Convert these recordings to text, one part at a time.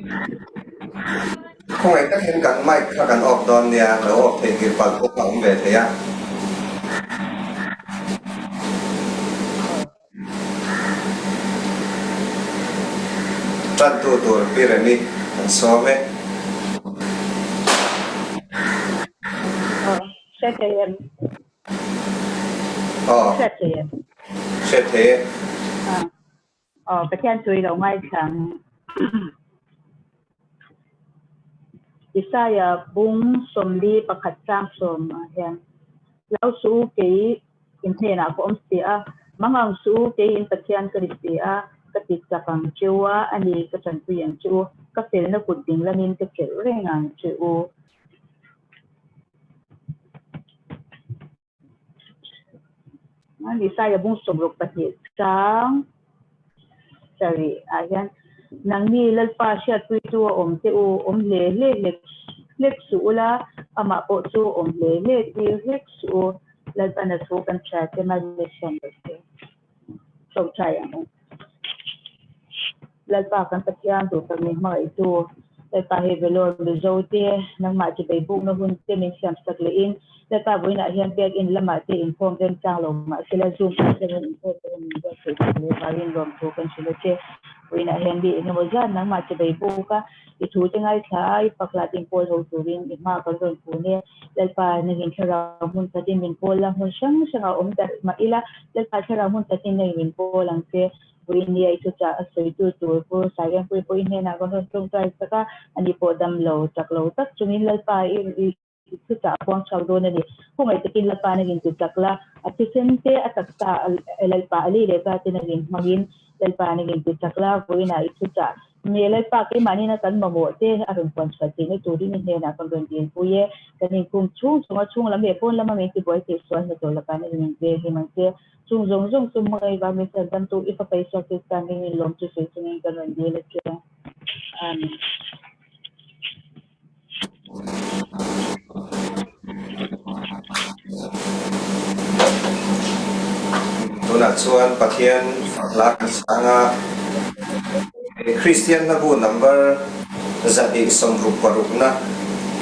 Khawngaih takin kan mic kha kan off dawn nia, lo off theihnghilh palh pawh a awm ve thei a. Tantu tur Pi Remi kan sawm e. Hre thei em? Aw. Hre thei em? Hre thei e. Aw, Pathian chu i lo ngaithlang. Isaiah bung 41 chang 10 ah hian, Hlau suh u, kei in hnenah ka awm si a, mangang suh u, kei in Pathian ka ni si a, ka ti chak ang che u a, a ni, ka tanpui ang che u, ka felna kut ding lamin ka chelh reng ang che u. Isaiah bung 62 chang 7 ah hian, Nangni Lalpa hriatpuitu a awm teh u, awm hle hle hlek hlek suh ula, amah pawh chu awm hle hle tir hlek suh u, Lalpan a thu kan hria che mai le hriam lo che. Ṭawngṭai ang u. Lalpa kan Pathian duh tak min hmangaihtu, Lalpa hei Vellore Mizo te, nangmah chibei bukna hun te min siam sak leh in, Lalpa vawiinah hian biakinn lamah te inkhawm remchang lo mahsela Zoom ah chuan inkhawm te min buat theih sak leh vangin lawmthu kan hrilh a che. Vawiinah hian mi engemaw zat nangmah chibei buk a, i thu te ngaithla a, i paklah te inpawl ho turin i hma kan rawn kun e. Lalpa nangin thlarau hmun khatin min pawl a, hmun hrang hrangah awm darh mah ila, Lalpa thlarau hmun khatin nangin min pawl ang che. Vawiin i thuchah a sawitu tur Pu Sairengpui pawh i hnenah kan rawn tawngtai sak a, ani pawh dam lo, chak lo tak chungin Lalpa i thuchah a puang chhuak dawn a ni. Khawngaih takin Lalpa nangin ti chak la, a thisen te a taksa Lalpa a lei leh ta te nangin hmangin Lalpa nangin ti chak la, vawiinah i thuchah Nge Lalpa keimahni na kan mamawh te a rawn puan chhuah theihna turin i hnenah kan rawn dilpui e. Kan inkhum chhung chunga chhung lam leh pawn lama min tibuai theih sual hnathawh lakah na in veng him ang che. Chung zawng zawng chu hmangaih vang min chhan damtu i fapa Isua Krista hmingin lawm chu sawi chungin kan rawn dil a che. Amen. Tunah chuan Pathian hla kan chhang a, Kristian hlabu number 266 na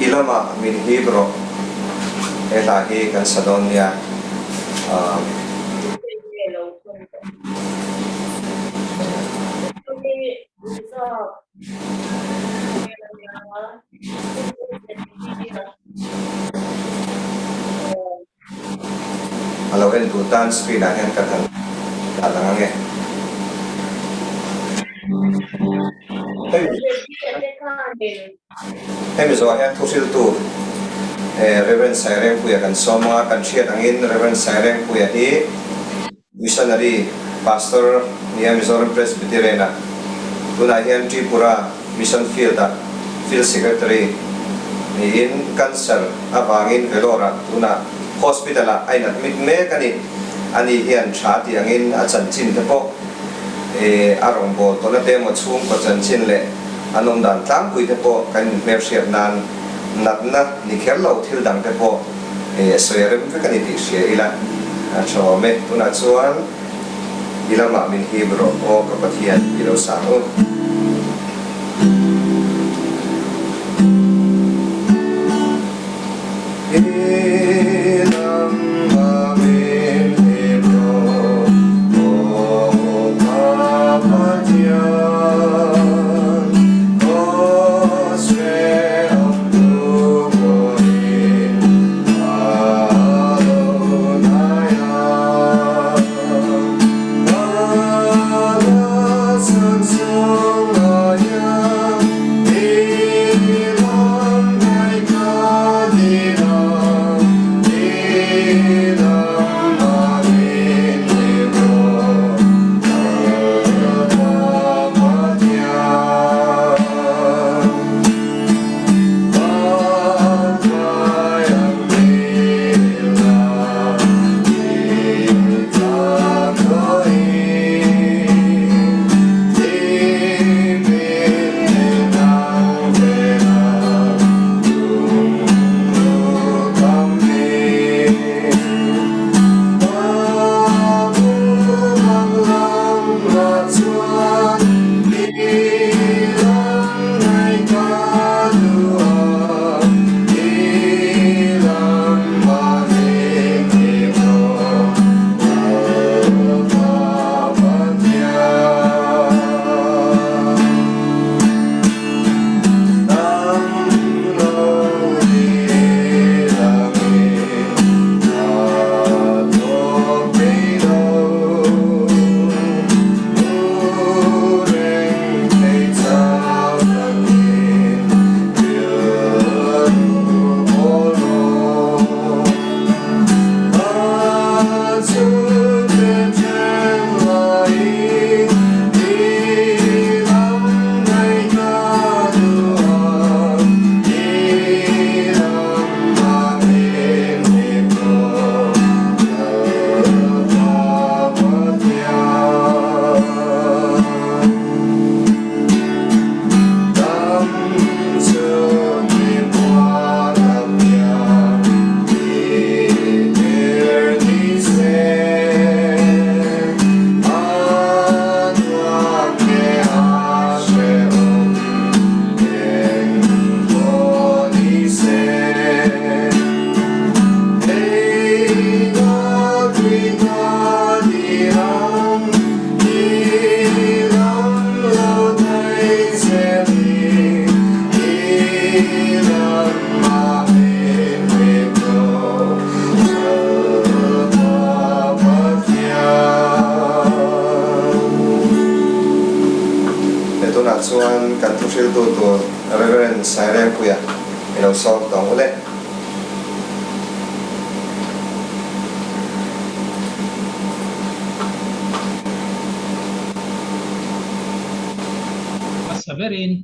i lamah min hip rawh. He hla hi kan sa dawn nia. A lo en duh tan screen ah hian ka han dah lang ange. Hemi hemi zawhah hian thuhriltu Rev. Sairengpuia kan sawm a, kan hriat angin Rev. Sairengpuia hi Missionary Pastor nia Mizoram Presbyterian-ah tunah hian Tripura Mission Field-ah Field Secretary niin Cancer avangin Vellore-ah tunah Hospital-ah a in-admit mek a ni. Ani hian tha tih angin a chanchin te pawh a rawngbâwl tawhna te emaw chhungkaw chanchin leh an awmdan tlangpui te pawh kan inhmelhriat nan natna ni kher lo thil dang te pawh sawi a rem vek a ni tih hria ila a tha awm e. Tunah chuan i lamah min hip rawh aw ka Pathian i lo sang u. I lamah min hip rawh aw ka Pathian. Tunah chuan kan thuhriltu tur Rev. Sairengpuia i lo sawm tawng u le. Hmasa berin.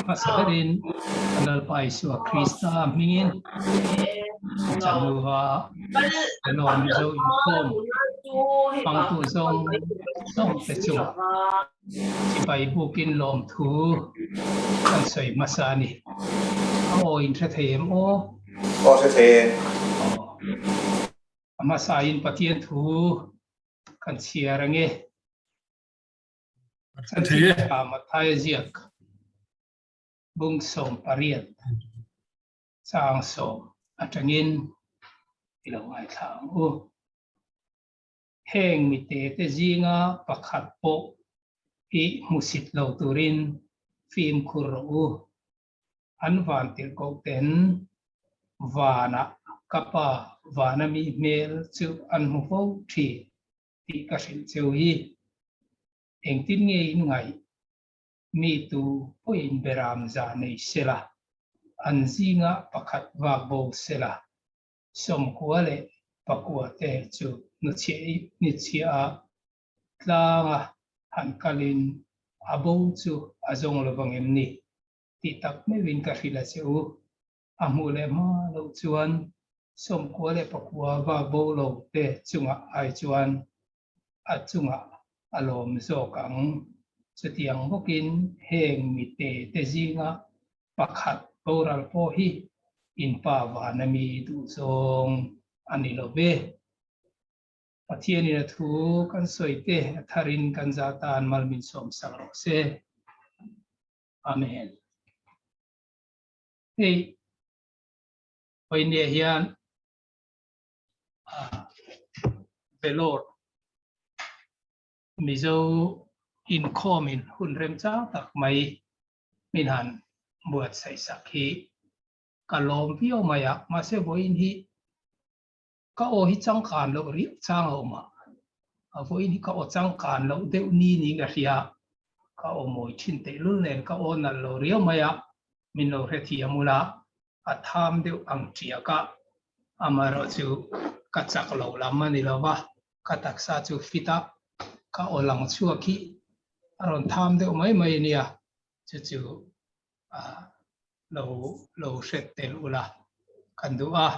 Hmasa berin Lalpa Isua Krista hmingin Chanua Vellore Mizo inkhawm hmangtu zawng zawng te chu Sipai bukin lawmthu kan sawi hmasa a ni. A aw in hre thei em aw? Aw hre thei e. Aw. A hmasain Pathian thu kan chhiar ange. Chanchin tha Matthai ziak bung 18 chang 10 atangin i lo ngaithla ang u. Heng mite te zinga pakhat pawh hi hmusit lo turin fimkhur rawh u. An van tirhkoh ten vanah ka pa vana mi hmel chu an hmu fo thin. tih ka hrilh cheu hi engtin nge in ngaih? Mi tu pawhin beram za nei sela, an zinga pakhat vak bo sela, 90 leh pakua te chu hnuchhiah a tlanga han kalin a bo chu a zawng lovang em ni? Tih tak meuhin ka hrilh a che u. A hmuh leh hma loh chuan 94 leh pakua va bo lo te chungah ai chuan a chungah a lawm zawk ang. Chutiang bawkin heng mite te zinga pakhat boral pawh hi in pa vana mi duhzawng a ni lo ve. Pathianin a thu kan sawi te a tharin kan za tan mal min sawmsak rawh se. Amen. Hei Vawinia hian Vellore Mizo inkhawmin hun remchang tak mai min han buatsaih sak hi ka lawm viau mai a, mahse vawiin hi ka aw hi changkan loh riau chang a awm a, vawiin hi ka aw changkan loh deuh ni niin ka hria, ka aw mawi thin tehlul nen ka aw nalh lo riau mai a, min lo hrethiam ula a tham deuh ang tiak a, amaherawhchu ka chak lo lam a ni lo va, ka taksa chu fit a, ka aw lang chhuak hi a rawn tham deuh mai mai a nia, chu chu lo lo hret tel ula kan duh a,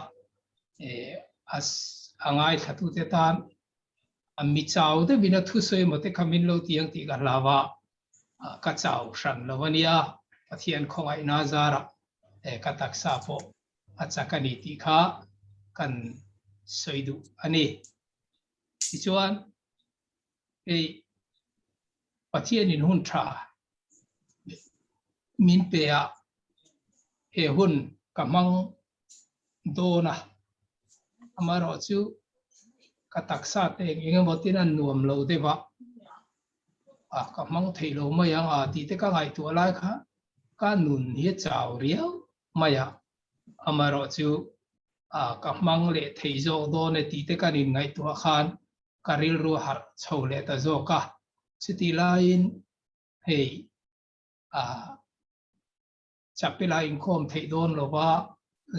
a ngaithlatute tan a mi chau deuhin a thusawi emaw te kha min lo ti ang tih ka hlau a, ka chau hran lo a nia, Pathian khawngaihna zarah ka taksa pawh a chak a ni tih kha kan sawi duh a ni. Tichuan, hei Pathianin hun tha min pe a, he hun ka hmang dawn a, amaherawh chu ka taksa te eng eng emaw tin an nuam lo deuh a, a ka hmang thei lo mai ang a tih te ka ngaihtuah lai kha ka nun hi a chau riau mai a, amaherawh chu a ka hmang leh thei zawk dawn e tih te kan inngaihtuah khan ka rilru a harh chho leh ta zawk a, chutih laiin hei a chapela inkhawm theih dawn lova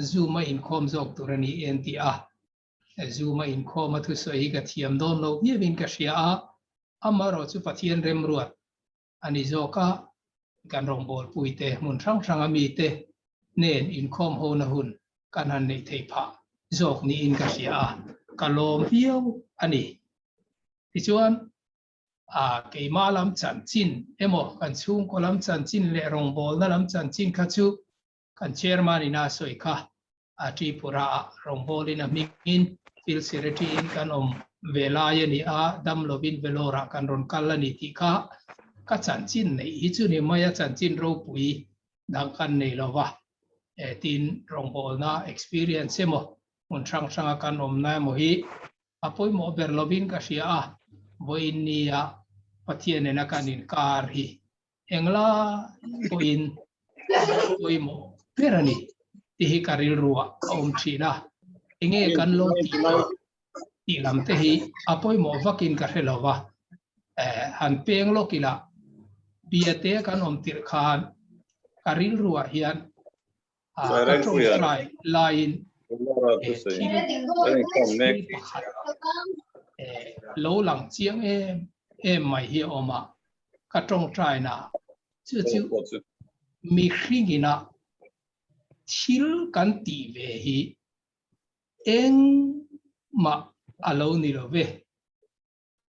Zoom a inkhawm zawk tur a ni en tih a, Zoom a inkhawm a thusawi hi ka thiam dawn lo viauin ka hria a, amaherawh chu Pathian remruat a ni zawk a, kan rawngbawlpui te hmun hrang hrang a mite nen inkhawm hona hun kan han neih theih phah zawk niin ka hria a, ka lawm viau a ni. Tichuan, a keimah lam chanchin emaw kan chhungkaw lam chanchin leh rawngbawlna lam chanchin kha chu kan chairman in a sawi kha a Tripura ah rawngbawlin a hmingin field secretary in kan awm ve lai a ni a, dam lovin Vellore ah kan rawn kal a ni tih kha ka chanchin neih hi chu ni mai a, chanchin ropui dang kan nei lo va, tin rawngbawlna experience emaw hmun hrang hranga kan awmna emaw hi a pawimawh ber lovin ka hria a, vawiin nia Pathian nena kan inkar hi Engla pawhin pawimawh ber a ni tih hi ka rilruah a awm thin a, enge kan lo tih tawh tih lam te hi a pawimawh vakin ka hre lo va. Han peng lawk ila biate kan awm tirh khan ka rilruah hian ka tawngtai laiin thil pakhat lo lang chiang em em mai hi a awm a, ka tawngtaina chu chu mihringina thil kan tih ve hi engmah a lo ni lo ve.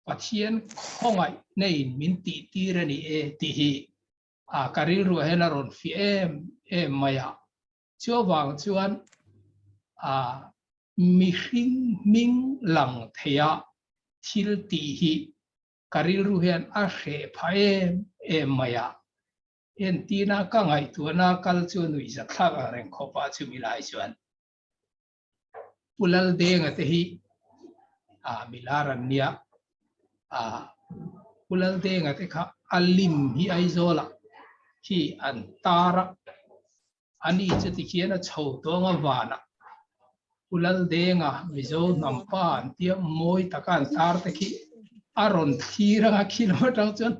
Pathian khawngaih neiin min tih tir a ni e tih hi a ka rilruah hian a rawn fiah em em mai a. Chuvang chuan a mihring hming lang theia thil tih hi ka rilru hian a hreh phah em em mai a. Entina ka ngaihtuahna kal chu nuihzatthlak ang reng khawp a chumi lai chuan. Pu Laldenga te hi a milar an nia a Pu Laldenga te kha a lim hi Aizawl ah khi an tar a ani chu tikhian a chho tawng a van ah Pu Laldenga Mizo hnam pa an tia mawi taka an tar te khi a rawn thlir anga khi lam atang chuan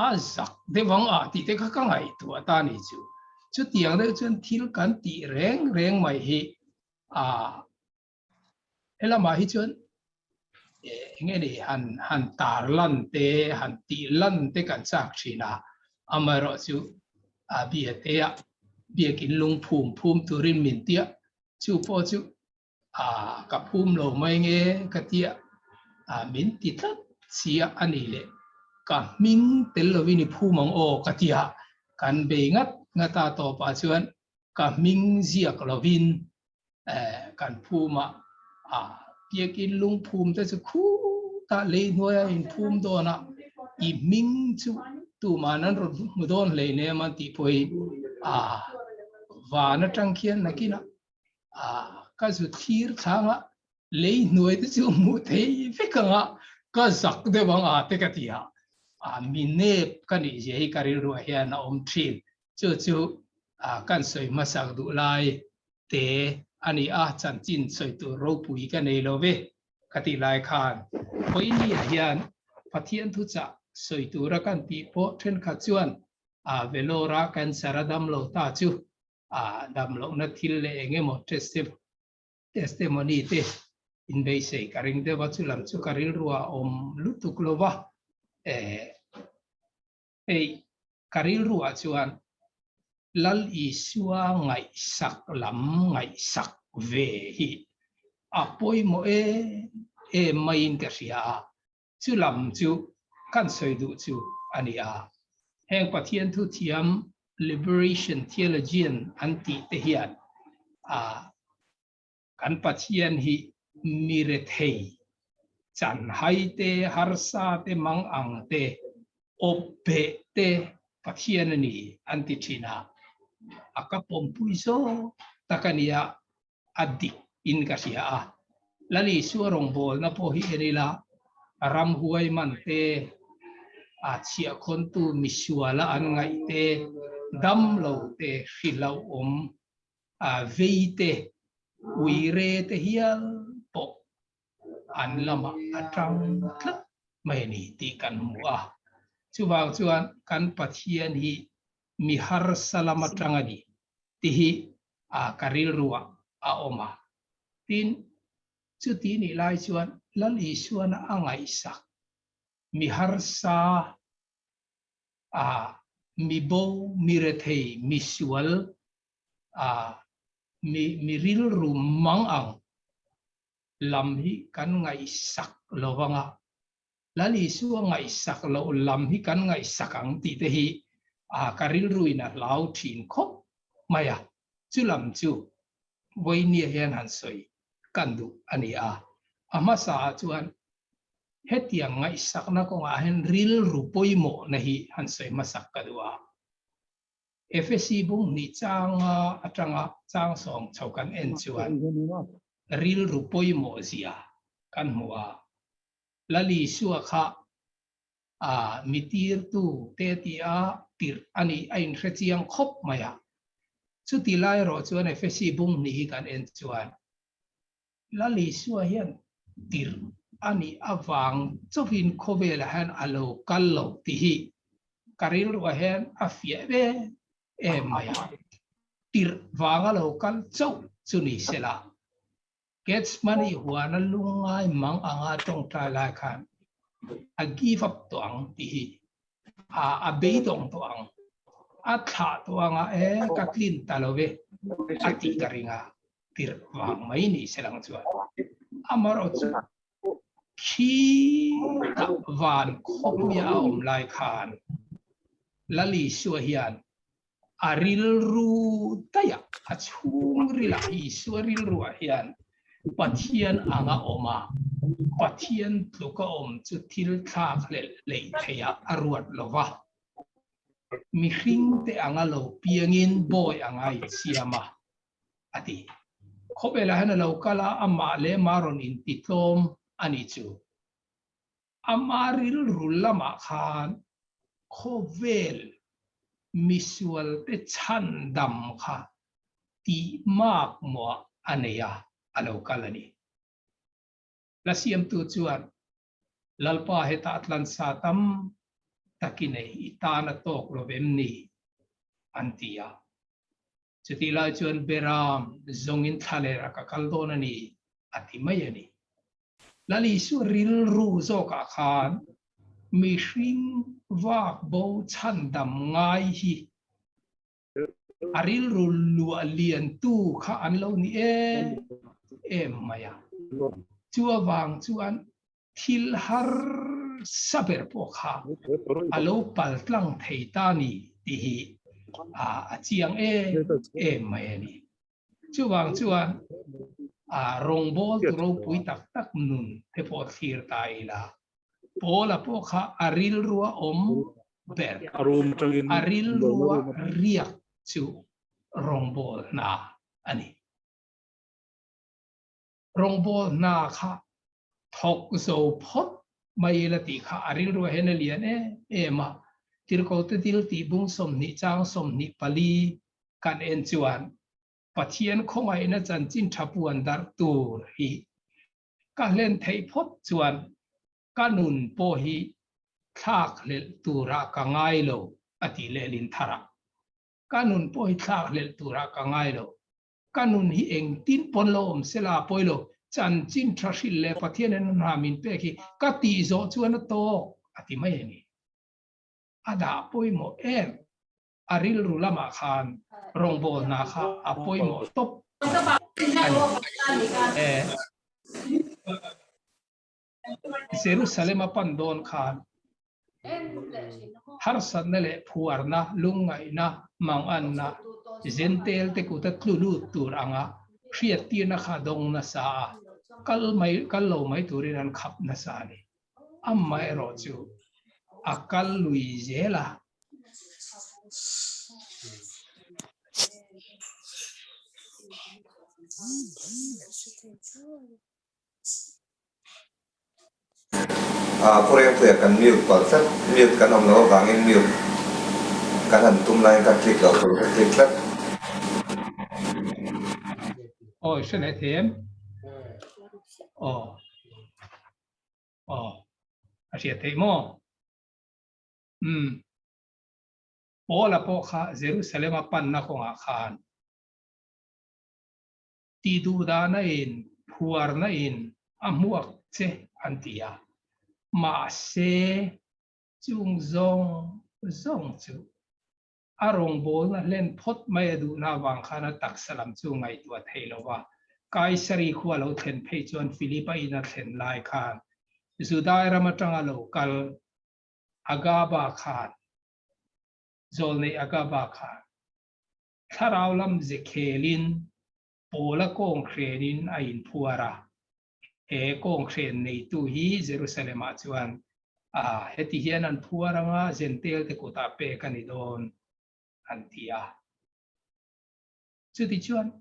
a zak deuh ang ah tih te kha ka ngaihtuah ta ni chu. Chutiang deuh chuan thil kan tih reng reng mai hi a helamah hi chuan eng nge ni han han tar lan te han tih lan te kan chak thin a, amaherawh chu a bia te ah biakin lungphum phum turin min tia chu pawh chu a ka phum lo mai nge ka tia a min ti tlat sia a ni le ka hming tel lovin i phum ang aw ka tia kan bei ngat ngat a tawpah chuan ka hming ziak lovin kan phum a a biakin lungphum te chu khutah lei hnuaia in phum dawn a i hming chu tuman an rawn hmu dawn hleinem an tih pawhin a van atang khian nakinah a ka zu thlir thlang a lei hnuai te chu hmuh thei vek ang a ka zak deuh ang a te ka ti a a mi nep ka nih zia hi ka rilruah hian a awm thin chu chu a kan sawi hmasak duh lai te a ni a chanchin sawi tur ropui ka nei lo ve ka tih lai khan Pawihnia hian Pathian thuchah sawi tura kan tih pawh thenkhat chuan a Vellore-a cancer a damlo ta chu a dam lohna thil leh eng emaw testimony te inbeisei ka ring deuh a, chu lam chu ka rilruah a awm lutuk lo va, eh hei ka rilruah chuan Lal Isua ngaihsak lam ngaihsak ve hi a pawimawh em em maiin ka hria a, Chu lam chu kan sawi duh chu a ni a. Heng Pathian thu thiam Liberation Theologian an tih te hian a kan Pathian hi mi rethei, chanhai te, harsa te, mang ang te, awp beh te Pathian a ni an ti thin a. A ka pawmpui zawk tak a nia. a dik in ka hria a. Lal Isua rawngbawlna pawh hi en ila, ramhuai man te, a chhiahkhawntu misuala an ngaih te, dam lo te, hrilhauhawm, a vei te, uire te hial pawh an lamah a tang tlat mai a ni tih kan hmu a. Chuvang chuan kan Pathian hi mi harsa lam atang a ni ti hi a ka rilruah a awm a. Tin, chuti nih lai chuan Lal Isuana a ngaihsak mi harsa a, mi bo, mi rethei, mi sual a, mi mi rilru mang ang lam hi kan ngaihsak lo vang a. Lal Isua ngaihsak loh lam hi kan ngaihsak ang tih te hi a ka rilruin a hlau thin khawp mai a, chu lam chu vawinia hian han sawi kan duh a ni a. A hmasa ah chuan hetiang ngaihsakna kawngah hian rilru pawimawhna hi han sawi hmasak ka duh a. Efesi bung hnih changa atanga chang sawng chho kan en chuan rilru pawimawh zia kan hmu a. Lal Isua kha a mi tirtu te tia tirh a nih a inhre chiang khawp mai a. Chuti lai erawh chuan Efesi bung hnih hi kan en chuan Lal Isua hian tirh anih avang chauhin khawvelah hian a lo kal lo tih hi ka rilruah hian a fiah ve em mai a. Tirh vanga lo kal chauh chu ni sela, Gethsemane huana lungngai mang anga tawngtai lai khan a give up tawh ang tih hi a a beidawng tawh ang, a thlah tawh anga e ka tlin ta lo ve a tih ka ring a, tirh vang mai ni selang chuan amaherawh chu khi tah van khawpuia a awm lai khan Lalisua hian a rilru daih a, a chhungrilah Isua rilruah hian Pathian anga awm a, Pathian tluka awm chu thil thlak hlelh hleih theihah a ruat lo va. Mihringte anga lo piangin bawi anga insiam a, a ti. Khawvelah hian a lo kal a, amah leh amah rawn intitlawm a ni chu. Ama rilru lamah khan khawvel misualte chhandam kha tih mak muah a nei a, a lo kal a ni. La siamtu chuan, Lalpa hetah tlansa tam tak i nei, i tan a tawk lo vem ni? an ti a. Chutih lai chuan Beram zawngin thlalera ka kal dawn a ni, a ti mai a ni. Lal Isua rilru zawkah khan mihring vak bo chhandam ngai hi a rilru luah liantu kha an lo ni em em mai a. Chu avang chuan thil harsa ber pawh kha a lo pal tlang thei ta ni tih hi a chiang em em mai a ni. Chuvang chuan a rawngbawltu ropui tak tak nun te pawh thlir ta ila, Paula pawh kha a rilrua awm ber, a rilrua riak chu rawngbâwl hna a ni. Rawngbâwl hna kha thawk zo phawt mai ila tih kha a rilrua hian a lian em em a. Tirhkohte dil tih bung 20 chang 24 kan en chuan Pathian khawngaihna chanchin tha puan darh tur hi ka hlen theih phawt chuan ka nun pawh hi thlak hlelh turah ka ngai lo a ti lehlin thar a. Ka nun pawh hi thlak hlelh turah ka ngai lo. Ka nun hi engtin pawn lo awm sela pawi lo, chanchin tha hrilh leh Pathian en hna min pek hi ka tih zawh chuan a tawk a ti mai a ni. A dah pawimawh em? A rilru lamah khan rawngbawlna kha a pawimawh tawp a ni. Jerusalem a pan dawn khan harsatna leh phuarna, lungngaihna, manganna, Zentel te kuta tlu lut tur anga hriattirna kha dawng nasa a, kal mai kal lo mai turin an khap nasa a ni. Amaherawh chu a kal lui zel a. Pu Rengpuia kan mute palh tlat, mute kan awm loh avangin mute kan han tum laiin ka click loh tur ka click tlat. Awi hre leh thei em? Aw. Aw. A hriat theih maw? Umm. Paula pawh kha Jerusalem a panna kawngah khan Ti duhdahna in, phuarna in a hmuak che an ti a. Mahse, chung zawng zawng chu a rawngbawlna hlen phawt mai a duhna avang khan a taksa lam chu ngaihtuah thei lo va. Kaisari khua lo thlen phei chuan Philipa in a thlen lai khan Judai ram atanga lo kal Agaba khan, zawlnei Agaba khan, Thlarau lam ze khelin Paula kawngkhrenin a inphuar a. He kawnghren neitu hi Jerusalem-ah chuan a heti hian an phuar anga Jentail te kutah pek a ni dawn an ti a. Chutichuan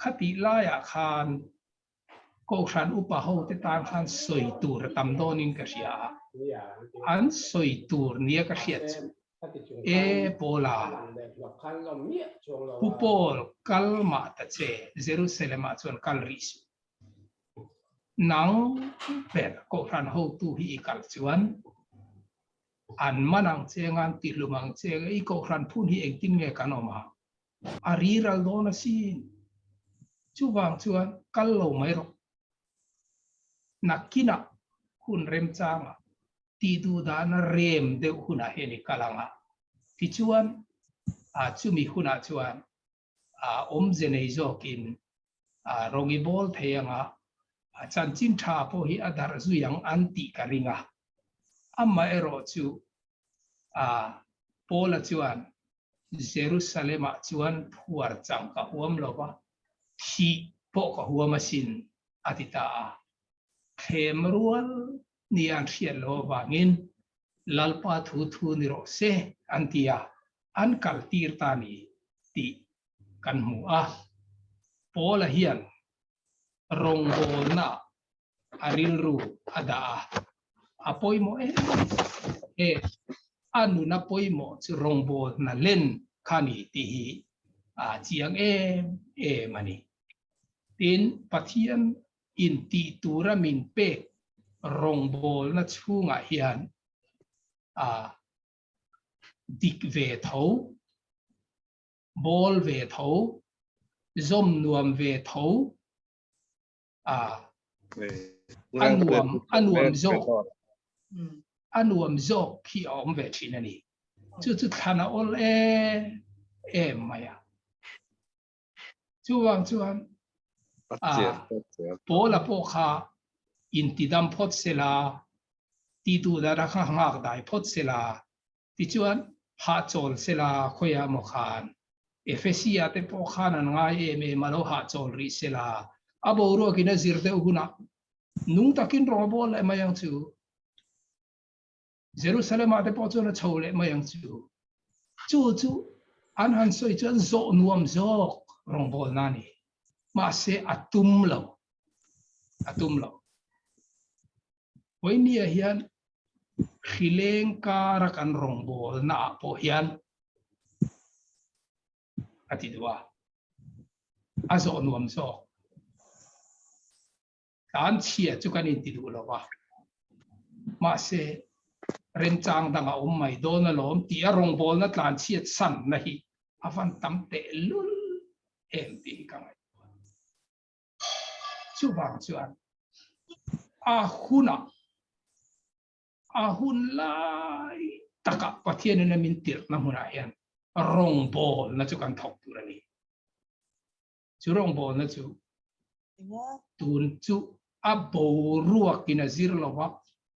khatih laiah khan Kohhran upa hote tan khan sawi tur a tam dawnin ka hria a, an sawi tur nia ka hriat chu, E Paula, Pu Paul kal mah ta che, Jerusalem-ah chuan kal rih suh. Nang ber kohhran hotu hi i kal chuan an man ang che anga an tihlum ang che anga i kohhran phun hi engtin nge kan awm ang? A riral dawn asin. Chuvang chuan kal lo mai rawh. Nakinah hun remchangah tih duh dahna rem deuh hunah hian i kal ang a, tichuan chumi hunah chuan awmze nei zawkin rawng i bawl thei ang a, chanchin tha pawh hi a darh zui ang an tih ka ring a. Amaherawh chu Paula chuan Jerusalem-ah chuan phuar chang ka huam lo va, thih pawh ka huam asin a ti ta a. Thlem rual ni an hriat loh avangin Lalpa thu thu ni rawh se an ti a, an kal tir ta ni tih kan hmu a. Paula hian rawngbawlna a rilru a dah a, a pawimawh em e, a nuna pawimawh chu rawngbawlna len kha ni tih hi a chiang em em a ni. Tin, Pathian intih tura min pek rawngbawlna chhungah hian a dik ve tho, bawl ve tho, zawm nuam ve tho, a a nuam a nuam zawk a nuam zawk khi a awm ve thin a ni. Chu chu thlan a awl em em mai a. Chuvang chuan a Paula pawh kha intidam phawt sela, tihduh dara kha nghak dai phawt sela, tichuan hahchawl sela khawiah maw khan Efesia te pawh khan an ngai em em a lo hahchawl rih sela, a boruakin a zir deuh hunah nung takin rawng a bawl leh mai ang chu. Jerusalem-ah te pawh chuan a chho leh mai ang chu. Chu chu an han sawi chuan zawh nuam zawk rawngbawlna a ni. Mahse a tum lo. A tum lo. Vawinia hian hrileng kara kan rawngbawlna ah pawh hian a ti duh a. A zawh nuam zawk. Tlan chhia chu kan inti duh lo va, mahse remchang dang a awm mai dawn alawm tih a rawngbawlna tlan chhiat sanna hi a van tam tehlul em tih hi ka ngaihtuah. Chuvang chuan a hunah, a hun lai takah Pathianin a min tirhna hmunah hian rawngbawlna chu kan thawk tur a ni. Chu rawngbawlna chu tun chu a boruakin a zir lo va,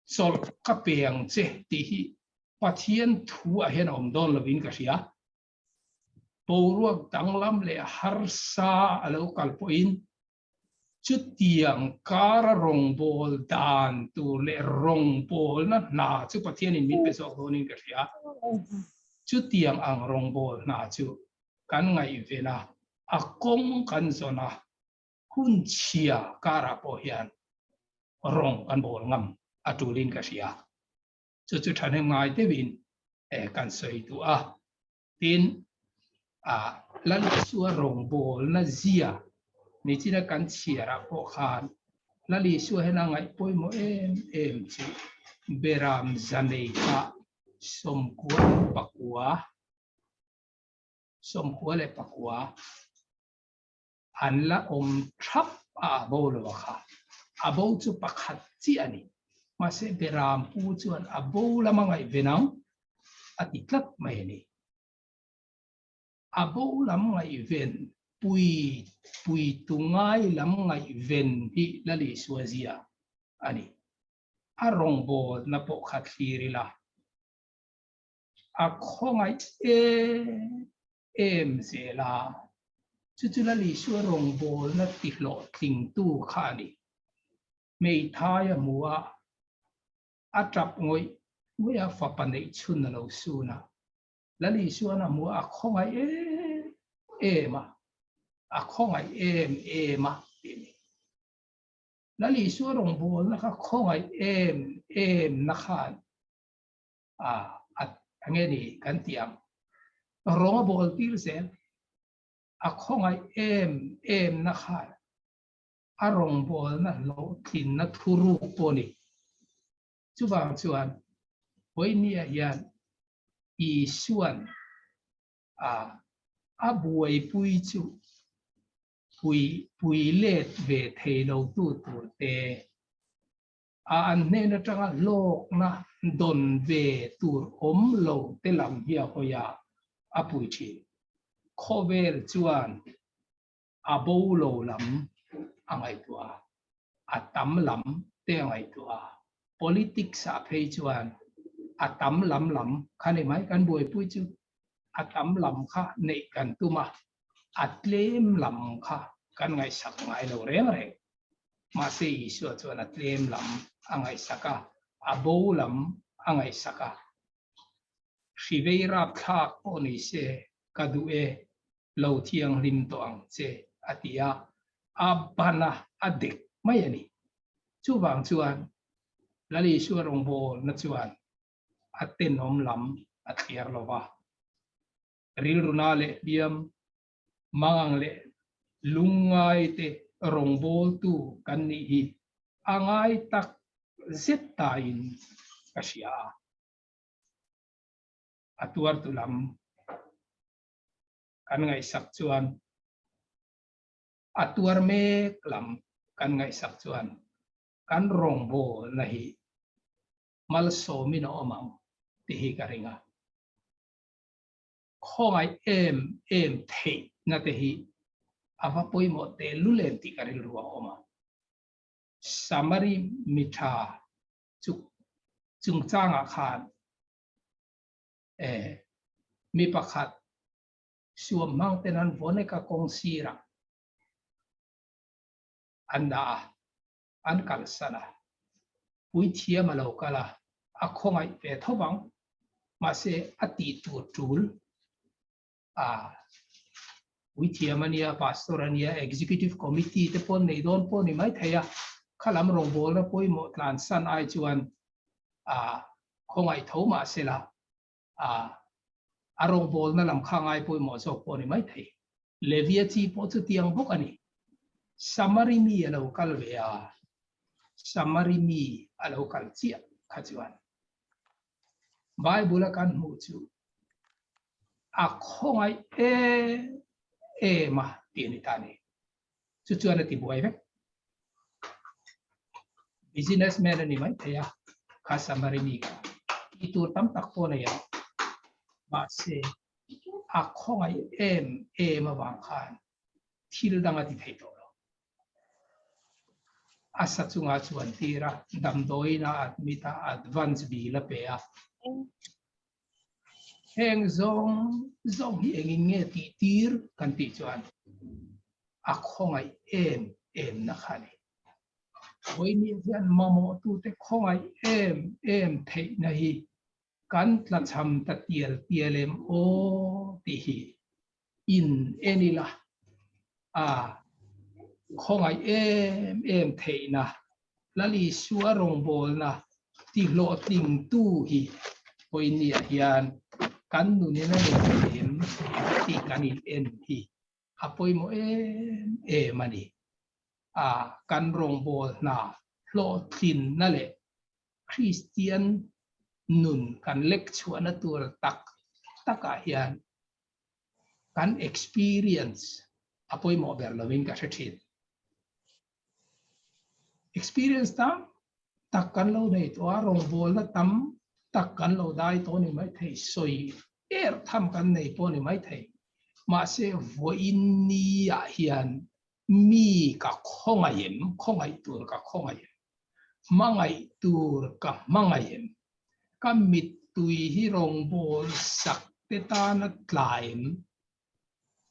chawlh ka pe ang che tih hi Pathian thu ah hian a awm dawn lovin ka hria. Boruak danglam leh harsa a lo kal pawhin chutiang kara rawngbâwl dan tur leh rawngbâwlna hna chu Pathianin min pe zawk dawnin ka hria. Chutiang ang rawngbâwl hna chu kan ngaihven a, a kawng kan zawn a, hun chhia karah pawh hian rawng kan bawl ngam a tulin ka hria. Chu chu thahnem ngai deuhin kan sawi duh a. Tin, a Lalisua rawngbawlna zia nichina kan chhiarah pawh khan Lalisua hian a ngaih pawimawh em em chu Beram zanei kha 90 leh pakua 94 an la awm thap a a bo lo a kha. A bo chu pakhat chiah a ni. Mahse Beram pu chuan a bo lama ngaihven ang a ti tlat mai a ni. A bo lam ngaihven pui pui tu ngai lam ngaihven hi Lalisua zia a ni. A rawngbawlna pawh kha thlir ila. A khawngaih em em zel a, chu chu Lal Isua rawngbawlna ti hlawhtlingtu kha a ni. Hmeithai a hmu a, a tap ngawih ngawih a, fapa neih chhun a lo sun a. Lal Isuan a hmu a, a khawngaih em em a, a khawngaih em em a tih a ni. Lal Isua rawngbawlna kha khawngaih em em na khan a a nge ni kan tih ang rawng a bawl tir zel a khawngaih em em na khan. A rawngbawlna hlawhtlinna thuruk pawh a ni. Chuvang chuan vawinia hian Isua'n a a buaipui chu pui pui let ve thei lo tu tur te a an hnen atanga hlawkna dawn ve tur awm lo te lam hi a hawi a, a pui thin. Khawvel chuan a bo lo lam a ngaihtuah a, a tam lam te a ngaihtuah a, politics ah phei chuan a tam lam lam kha ni mai kan buaipui chu a tam lam kha neih kan tum a, a tlem lam kha kan ngaihsak ngai lo reng reng. Mahse Isua chuan a tlem lam a ngaihsak a, a bo lam a ngaihsak a. Hri vei rapthlak pawh ni se ka duh e, lo thianghlim tawh ang che a ti a, a ban a, a dek mai a ni. Chuvang chuan Lal Isua rawngbawlna chuan a tenawm lam a thliar lo va, rilruna leh hliam, mangang leh lungngaite rawngbawltu kan nih hi a ngai tak zet tain ka hria a. A tuartu lam kan ngaihsak chuan a tuar mek lam kan ngaihsak chuan kan rawngbawlna hi malsawmin a awm ang tih hi ka ring a. Khawngaih em em theihna te hi a va pawimawh tehlul em tih ka rilru a awm a. Samari mi tha chu chungchangah khan eh mi pakhat suam hmang ten an vawn eka kawng sirah an dah a, an kalsan a, puithiam a lo kal a, a khawngaih ve tho vang, mahse a tih tur tul a puithiam a nia, pastor a nia, executive committee te pawh an nei dawn pawh a ni maithei a, khalam rawngbawlna pawimawh tlansan ai chuan a khawngaih tho mahsela a a rawngbawlna lam kha ngai pawimawh zawk pawh a ni maithei. Levia chi pawh chutiang bawk a ni. Samari mi a lo kal ve a, Samari mi a lo kal chiah kha chuan Bible a kan hmuh chu a khawngaih em em a tih a ni ta a ni. Chu chuan a ti buai vek. Business man a ni mai thei a, kha Samari mi kha. Tih tur tam tak pawh a nei ang. Mahse, a khawngaih em em avang khan thil dang a ti thei tawh lo. A sa chungah chuan tir a, damdawiin a admit a, advance bill a pe a. Heng zawng zawng hi engin nge tih tir kan tih chuan a khawngaih em em na kha a ni. Vawinia hian mamawhtute khawngaih em em theihna hi kan tlachham ta tial tial em aw tih hi in en ila a khawngaih em em theihna Lal Isua rawngbawlna tihlawhtlingtu hi vawinia hian kan nunin a nei em tih kan in en hi a pawimawh em em a ni. A kan rawngbawl hna hlawhtlinna leh Kristian nun kan lek chhuahna tur tak takah hian kan experience a pawimawh ber lovin ka hre thin. Experience tam tak kan lo nei tawh a, rawngbawlna tam tak kan lo dai tawh a ni maithei, sawi er tham kan nei pawh a ni maithei. Mahse, vawiin niah hian mi ka khawngaih em? Khawngaih tur ka khawngaih em? Hmangaih tur ka hmangaih em? Ka mittui hi rawngbâwl sak te tana tla em?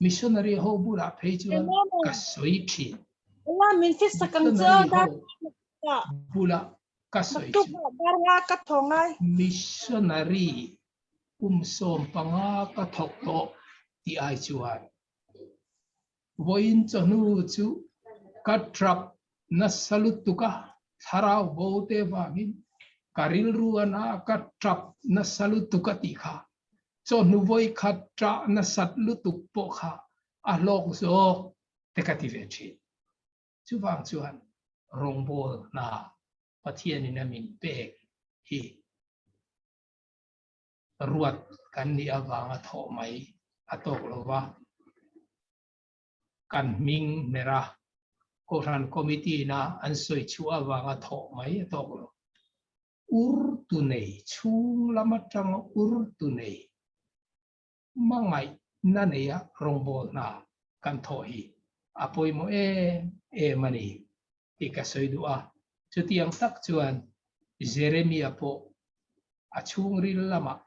Missionary ho bulah phei chuan ka sawi thin. Missionary ho bulah ka sawi chu. Missionary kum 15 ka thawk tawh tih ai chuan vawiin chawhnu chu ka trap nasa lutuk a, thlarau bo te vangin ka rilru a na ka trap nasa lutuk a tih kha Chawhnu vawi khat ṭah nasat lutuk pawh kha a hlawk zawk te ka ti ve ṭhin. Chuvang chuan rawngbawl hna Pathianin a min pek hi ruat kan nih avanga thawh mai a tawk lo va, kan hming hmer a, Kohhran Committee-na an sawi chhuah avanga thawh mai a tawk lo. Ur tu nei chhung lam atanga ur tu nei hmangaihna neia rawngbawl hna kan thawh hi a pawimawh em em a ni tih ka sawi duh a. Chutiang tak chuan Jeremia pawh a chhungril lamah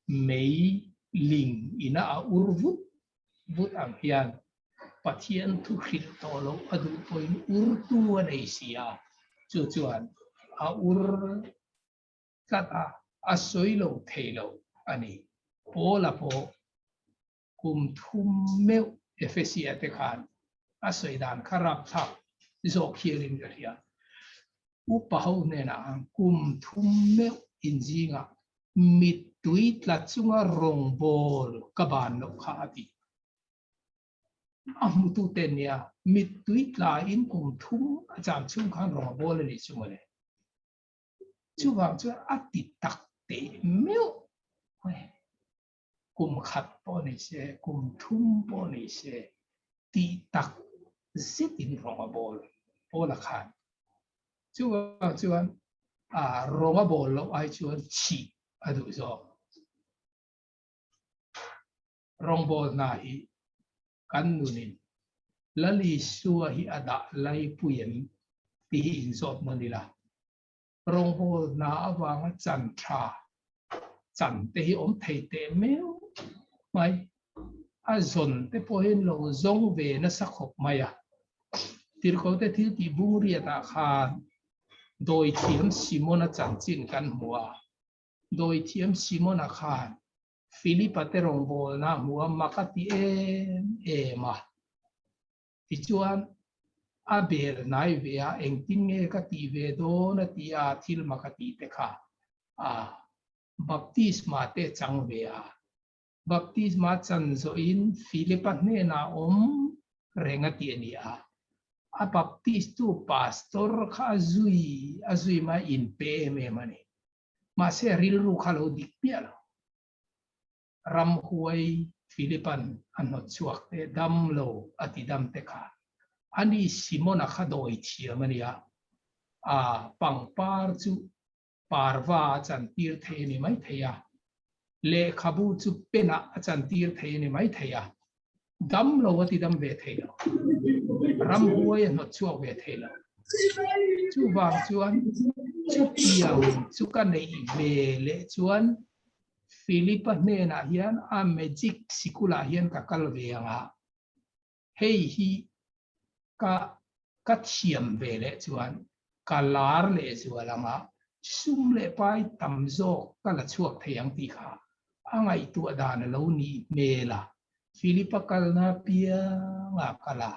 mei ling ina a ur vut vut ang hian Pathian thu hrilh tawh loh a duh pawhin urtu a nei si a, chu chuan a ur tlat a, a sawi lo thei lo a ni. Paula pawh kum thum meuh Ephesia te khan a sawi dan kha rapthlak zawk hialin ka hria. Upa ho hnenah ang kum thum meuh inzingah mittui tla chunga rawngbawl ka ban loh kha a ti. A hmutu te nia mittui tlain kum thum a cham chhung khan rawng a bawl a nih chu mawle. Chuvang chuan a ti tak teh meuh mai. Kum khat pawh ni se, kum thum pawh ni se, ti tak zetin rawng a bawl pawl a khan. Chuvang chuan rawng a bawl loh ai chuan chhih a duh zawk. Rawngbawl hna hi kan nunin Lal Isua hi a dah laipui em tih hi inzawt nawn ila. Rawngbawl hna avanga chan tha chan te hi awm thei teh meuh mai. A zawn te pawhin lo zawng ve nasa khawp mai a. Tirhkote thil tih bung riatah khan dawithiam Simona chanchin kan hmu a. Dawithiam Simona khan Philip-a te rawngbawlna a hmu a, mak a ti em em a. Tichuan, a bel hnai ve a, engtin nge ka tih ve dawn a ti a, thil mak a tih te kha a baptisma te chang ve a. Baptisma chan zawhin Philip-a hnenah awm reng a ti a ni a. A baptistu pastor kha a zui a zui mai inpe em em a ni. Mahse a rilru kha lo dik piah lo. Ramhuai Philipan a hnawt chhuak te dam lo a ti dam te kha ani Simona kha dawi thiam a nia. A pangpar chu parva a chantir thei a ni mai thei a, lehkhabu chu penah a chantir thei a ni mai thei a, dam lo a ti dam ve thei lo. Ramhuai a hnawt chhuak ve thei lo. Chuvang chuan chutiang chu ka neih ve leh chuan Philip-a hnenah hian a magic sikulah hian ka kal ve ang a, hei hi ka ka thiam ve leh chuan ka lar leh zual ang a, sum leh pai tam zawk ka la chhuak thei ang tih kha a ngaihtuah dan a lo nih hmel a. Philip-a kalna pianga kal a,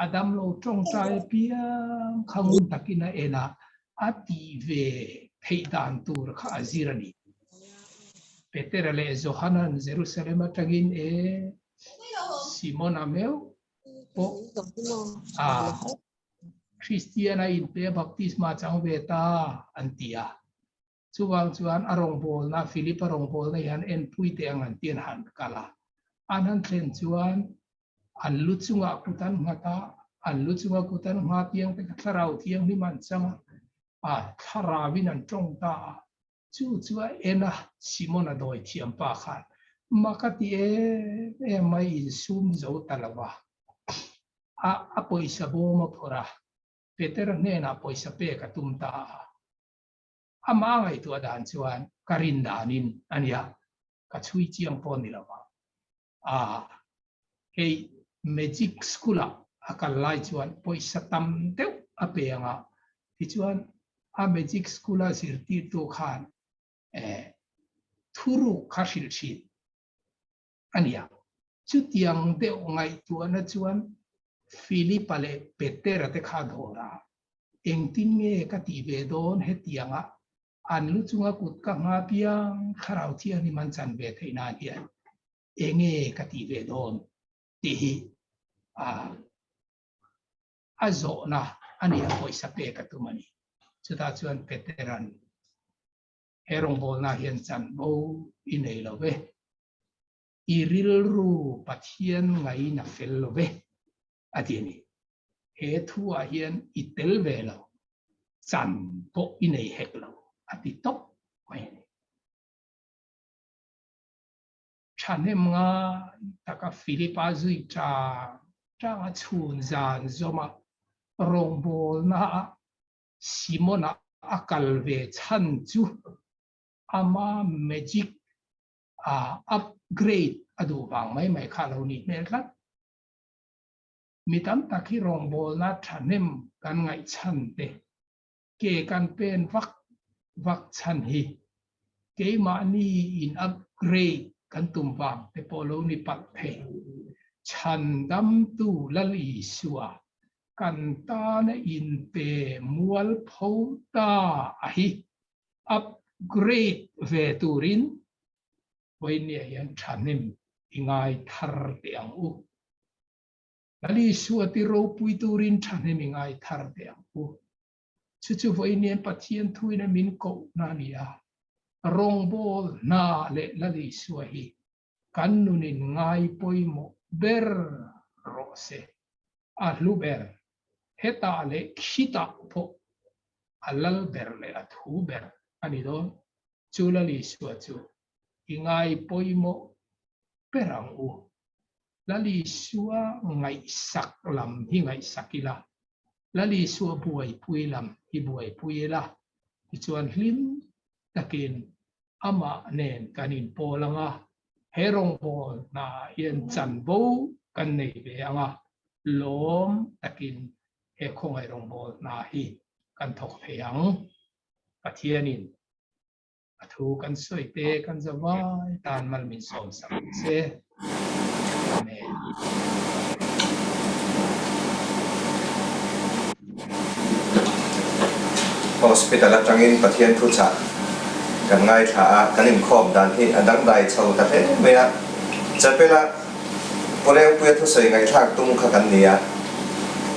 a damlo tawngtai apiang kha ngun takin a en a, a tih ve theih dan tur kha a zir a ni. Petera leh Johanan Jerusalem atangin e Simona meuh pawh a Kristian a inpe baptisma chang ve ta an ti a. Chuvang chuan a rawngbawlna, Philip-a rawngbawlna hian enpui teh ang an ti an han kal a. An han thlen chuan an lu chungah kut an nghat a, an lu chunga kut an ngha piang te kha thlarau thianghlim an chang a, a thlarauin an tawng ta a. Chu chu a en a, Simon-a dawi thiam pa khan mak a ti em em mai insum zo ta lo va, a a pawisa bawm a phawrh a, Petera hnenah pawisa pek a tum ta a. Amah ngaihtuah dan chuan ka rin danin a nia, ka chhui chiang pawh ni lo va. A, hei magic school ah a kal lai chuan pawisa tam deuh a pe ang a, tichuan a magic school a zirtirtu khan eh thuruk kha hrilh thin a nia. Chutiang deuh ngaihtuahna chuan Philip-a leh Petera te kha dawr a, engtin nge ka tih ve dawn hetianga An lu chunga kut ka hma piang thlarau thianghlim an chan ve theih nan hian enge ka tih ve dawn tih hi A zawhna a ni a pawisa pek a tum a ni. Chutah chuan Petera'n he rawngbawlna hian chanvo i nei lo ve, i rilru Pathian ngaina fel lo ve a ti a ni. He thuah hian i tel ve lo, chan pawh i nei hek lo a ti tawp mai a ni. Thahnem ngai taka Philipa zui chang chang a chhun zan zawm a, rawngbawlna ah Simona a kal ve chhan chu ama magic a upgrade a duh vang mai mai kha a lo nih hmel tlat. Mi tam tak hi rawngbawlna thahnem kan ngaih chhan te ke kan pen vak vak chhan hi keimahni in upgrade kan tum vang te pawh lo ni palh thei. Chhandamtu Lal Isua kan tana inpe mualpho ta a hi upgrade ve turin vawinia hian thahnem i ngai thar teh ang u. Lal Isua ti ropui turin thahnem i ngai thar teh ang u. Chu chu vawiin Pathian thuin a min kohna a ni a, rawngbawl hna leh Lal Isua hi kan nunin ngai pawimawh ber rawh se. A hlu ber, hetah leh khitah pawh a lal ber leh a thu ber a ni dawn. Chu Lal Isua chu i ngai pawimawh ber ang u. Lal Isua ngaihsak lam hi ngaihsak ila, Lal Isua buaipui lam hi buaipui ila, tichuan hlim takin amah nen kan inpawl ang a, he rawngbâwl hnaah hian chanvo kan nei ve ang a, lâwm takin he khawngaih rawngbâwl hna hi kan thawk thei ang. Pathianin A thu kan sawi te kan za vai tan mal min sawm sak ang che. Amen. Hospital atangin Pathian thu chah kan ngaithla a, kan inkhawm dan hi a dangdai chho ta hle mai a. Chapel-a Pawlengpuia thusawi ngaihthlak tum kha kan ni a,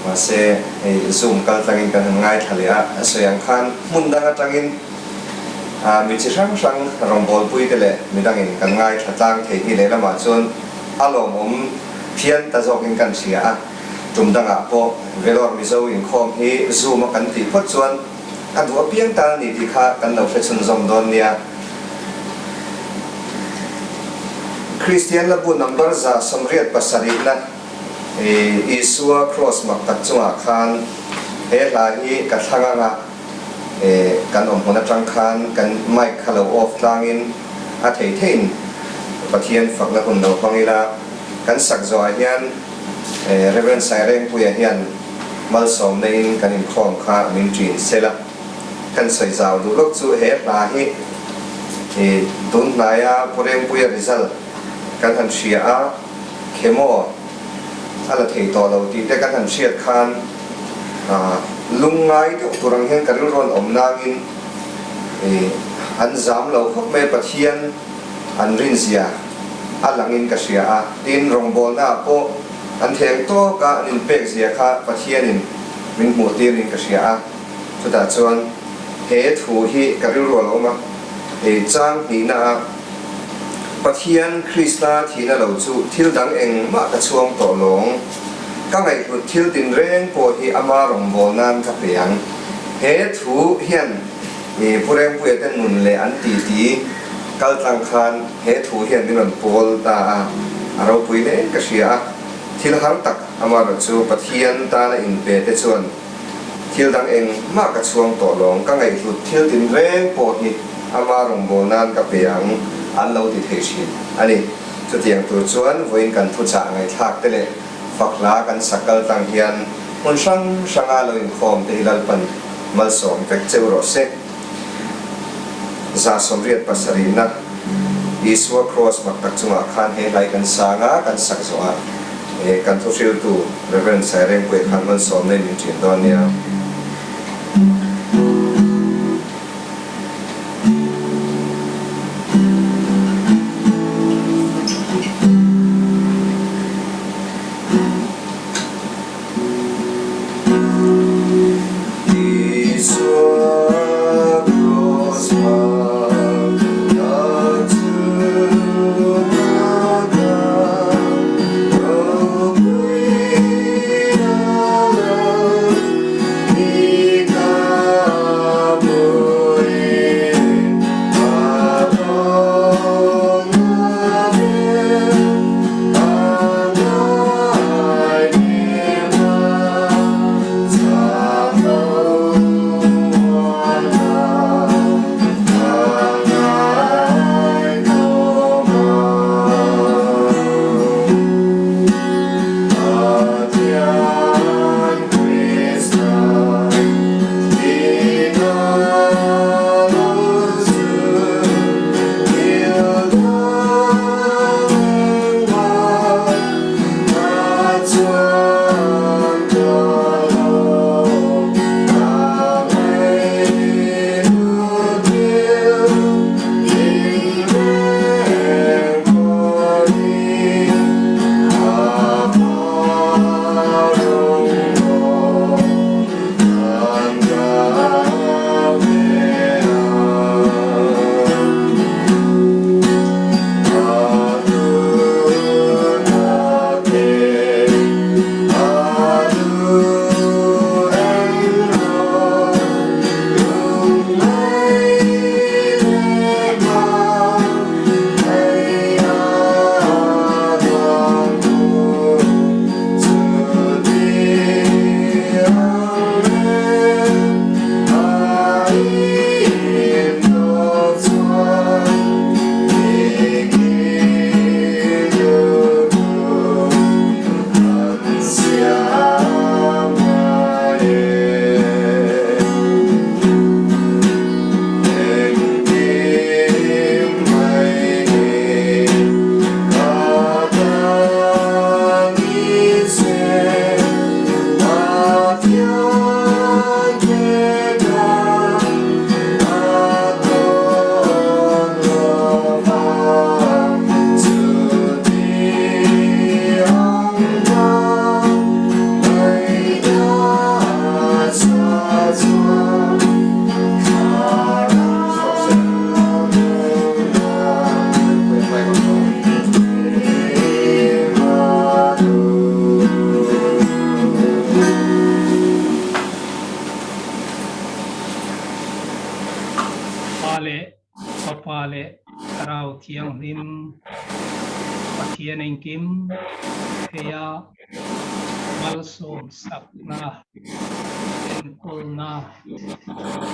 mahse hei Zoom kal tlangin kan han ngaithla leh a, a sawi ang khan hmun dang atangin mi chi hrang hrang rawngbawlpuite leh midangin kan ngaithla tlang thei hi lehlamah chuan a lawmawm phian ta zawkin kan hria a, tum dangah pawh Vellore Mizo inkhawm hi Zoom a kan tih phawt chuan a duh apiang tan a ni tih kha kan lo hre chhunzawm dawn nia. Kristian Labu number 187 na Isua Kraws mak tak chungah khan he hla hi ka thlang anga kan awm hmun atang khan kan mic kha lo off tlangin a thei theiin Pathian fakna hun lo hmang ila kan sak zawhah hian Rev. Sairengpuia hian malsawmna in kan inkhawm kha min ṭin sel a, kan sawi zau duh lawk chu he hla hi tun hnaia Pu Rengpuia result kan han hria a, chemo a la thei tawh lo tih te kan han hriat khan lungngai deuh tur ang hian ka rilru an awm nangin an zam lo khawp mai a, Pathian an rinzia a langin ka hria a, tin rawngbawlna ah pawh an theng tawk a an inpek zia kha Pathianin min hmuh tirin ka hria a, chutah chuan he thu hi ka rilru a lo awm a, hei chang hnihna a Pathian Krista thihna lo chu thil dang engmah ka chhuang tawh lawng, ka ngaihhlut thil tinreng pawh hi ama rawngbâwl nan ka pe ang. He thu hian Pu Rengpuia te nun leh an titi kal tlang khan he thu hian min rawn pawl ta a, a ropui hle ka hria a. Thil har tak amaherawh chu Pathian tana inpe te chuan thil dang engmah ka chhuang tawh lawng, ka ngaihhlut thil tinreng pawh hi ama rawngbâwl nan ka pe ang an lo ti thei thin a ni. Chutiang tur chuan vawiin kan thuchah ngaihthlak te leh fak hla kan sak kal tlang hian hmun hrang hranga lo inkhawm te hi Lalpan malsawm vek cheu rawh se. 187na Isua Kraws mak tak chungah khan he hlai kan sang a, kan sak zawh a, kan thuhriltu Rev. Sairengpuia khan malsawmna in min ṭin dawn nia. Thianghlim Pathian engkim theia malsawm sakna enkawlna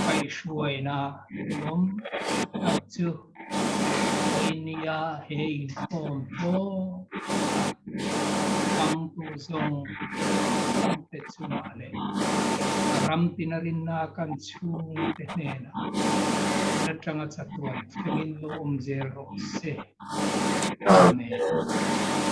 kaihhruaina lawm tak chu Vawinia he inkhawm hlawk hmangtu zawng zawngte chungah leh ram tina rinna kan chhungte hnenah in atanga chatuan thlengin lo awm zel rawh se. Amen.